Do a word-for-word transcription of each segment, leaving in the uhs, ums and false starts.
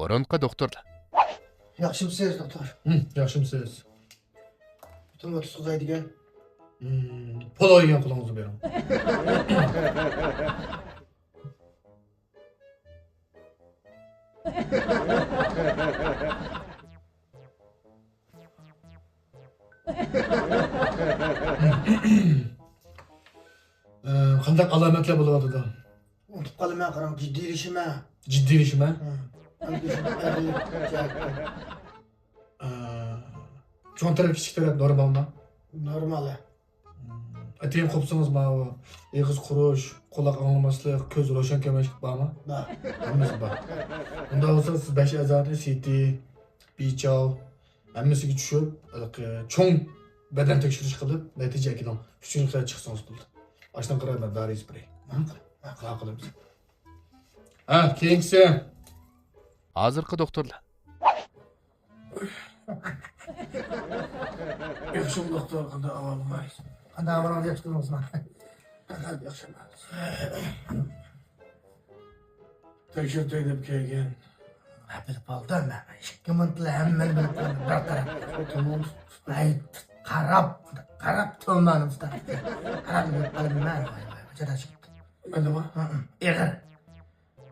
بۇرۇنقى دوختۇرلار. ياخشىمسىز، دوختۇر؟ ھىم، ياخشىمسىز؟ پۇتۇم ئوتتۇز قىزاي دېگەن. ھىم، پولو يېگەن قولىڭىزنى بېرىڭ. ئى، قانداق ئالامەتلەر بولۇۋاتىدۇ؟ ئۇنتۇپ قالىمەن، قاراڭ، جىددىيلىشىمەن. جىددىيلىشىمەن؟ ھە. ئەمدى شۇنداق ئەقىللىك جەھەتتىن. ئى، چوڭ تەرەپ، كىچىك تەرەپ نورمالمۇ؟ نورمال. ئەتىگەن قوپسىڭىز ماۋۇ ئېغىز قۇرۇش، قۇلاق ئاڭلىماسلىق، كۆز روشەن كۆرمەسلىك بارمۇ؟ بار. ھەممىسى بار. ئۇنداق بولسا سىز بەش ئەزانى سىتى، بىچاۋ، ھەممىسىگە چۈشۈپ، ھېلىقى چوڭ بەدەن تەكشۈرۈش قىلىپ، نەتىجە ئەكېلىڭ. ئۈچىنچى قېتىمغا چىقسىڭىز بولدى. ئاشۇنداق قىلىمەن، دارى يېزىپ بېرەي. ماقۇل، ماقۇل. ماقۇل قىلىمىز. ھە، كېيىنكىسى. ھازىرقى دوختۇرلار. ياخشىمۇ دوختۇر، قانداق ئەھۋالىڭلار؟ قانداق ئەھۋالىڭىز، ياخشىمۇسىز؟ ياخشى. تەكشۈرتەي دەپ كەلگەن. ھە، بىلىپ ئالدىم مەن. ئىككى مىنۇتلا ھەممىنى بىلىپ قالدىم، بىر تەرەپ. تامام. ھەي، قاراپ، قاراپ تۇرماڭ، قاراپ بىلىپ قالدىم مەن. ۋاي، ۋاي، جادا چىقىپتۇ. مەندىمۇ؟ ھە، ھە، ئېغىر.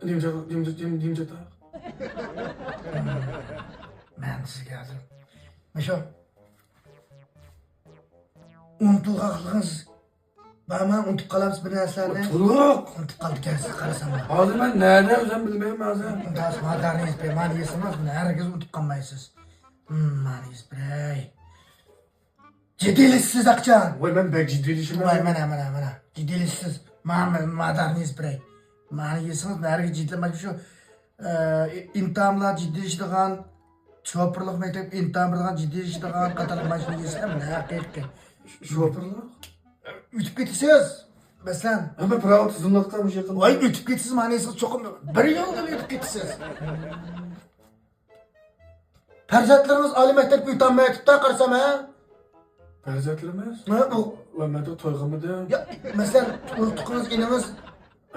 نېمە جادا، نېمە، نېمە، نېمە جادا؟ مەن سىزگە ھازىر مۇشۇ ئۇنتۇلغاقلىقىڭىز بارمۇ؟ ئۇنتۇپ قالامسىز بىر نەرسىلەرنى؟ تولۇق. ئۇنتۇپ قالدىكەنسىز، قارىسام. ھازىر مەن نەدە ئۆزۈم بىلمەيمەن ھازىر. ئۇنداق مادارنى يېسىپ بېرەي، مانا يېسىڭىز، بۇنى ھەرگىز ئۇنتۇپ قالمايسىز. ھىم، مانا يېسىپ بېرەي. جىددىيلىشىسىز ئاقچان. ۋاي، مەن بەك جىددىيلىشىمەن. ۋاي، مانا، مانا، مانا. جىددىيلىشىسىز. مانا، مانا، مادارنى يېزىپ بېرەي. مانا يېسىڭىز، نەرىگە جىددىيلەشمەي شۇ، ئە، ئىمتىھانلار جىددىيلىشىدىغان، شوپۇرلۇق مەكتەپ ئىمتىھان بېرىدىغان جىددىيلىشىدىغان قاتارلىق ماشىنا يېسەم، ھەقىقىي. شوپۇرلۇق؟ ئۆتۈپ كېتىسىز، مەسىلەن. ھەممە پىراۋا تىزىملاتقان مۇشۇ يېقىندا. ۋاي، ئۆتۈپ كېتىسىز، مانا يېسىڭىز چوقۇم بىر يولدىن ئۆتۈپ كېتىسىز. پەرزەنتلىرىڭىز ئالىي مەكتەپكە ئۆتەلمەيۋاتىپتۇ، قارىسام، ھە؟ پەرزەنتلىرىمىز؟ ھە، ئۇ. ۋە مەن توي قىلمىدىم. يا، مەسىلەن، ئۇرۇق-تۇغقىنىڭىز، ئىنىڭىز.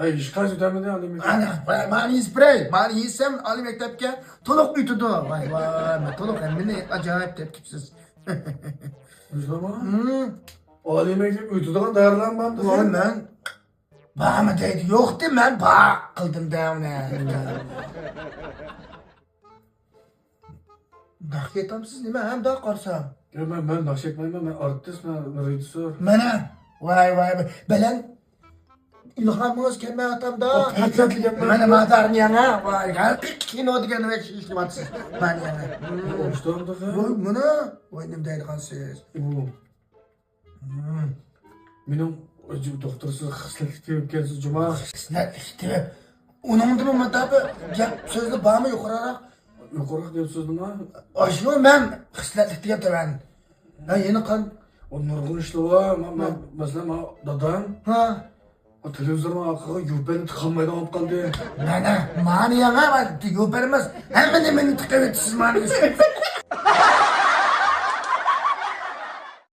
ھەي، ھېچقايسى ئۆتەلمىدى ئالىي مەكتەپكە. ئانا، مانا يېزىپ بېرەي. مانا يېزىسەم ئالىي مەكتەپكە تولۇق ئۆتىدۇ. ۋاي، ۋاي، مەن تولۇق ھەممىنى ئاجايىپ دەپ كېپسىز. مۇشۇنداقمۇ؟ ھىم. ئالىي مەكتەپ ئۆتىدىغان دائىرىلەرمۇ بار. ۋاي، مەن بارمۇ دەيدۇ، يوق دېدى، مەن بار قىلدىم دە ئۇنى. ناخشا ئېيتامسىز نېمە؟ ھەم دا قارىسام. ياق، مەن، مەن ناخشا ئېيتمايمەن، مەن ئارتىس، مەن رېژىسسور. مانا، ۋاي، ۋاي، ۋاي. بەلەن ئىلھامىڭىز كەلمەيۋاتامدا. ئو، پەرزەنتلىك گەپلەر. مانا مادارنى يەڭە، ۋاي، ھەقىقىي كىنو دېگەن ۋەي ئىشلىۋاتىسىز. مانا يەڭە. ئوخشىتامدۇ؟ ۋاي، مانا، ۋاي، نېمە دەيدىغانسىز؟ ئۇ. مېنىڭ دوختۇرسىز خىسلەتلىك تېۋىپكەنسىز جۇما. خىسلەتلىك تېۋىپ. ئۇنىڭدىمۇ مۇنداق بىر گەپ سۆزلەر بارمۇ يۇقىرىراق؟ يۇقىرىراق گەپ سۆزلىمۇ؟ ئاشۇ مەن خىسلەتلىك دېگەن تۆۋەن. ھە، يەنە قان. ئۇ نۇرغۇن ئىشلار بار. مە-، مە-، مەسىلەن، مانا دادام. ھە. ئۇ تېلېۋىزورنىڭ ئارقىغا يوپەرنى تىقالمايدىغان بولۇپ قالدى. مانا، مانا يەڭە، يوپەر ئەمەس. ھەممە نېمىنى تىقىۋېتىسىز مانا.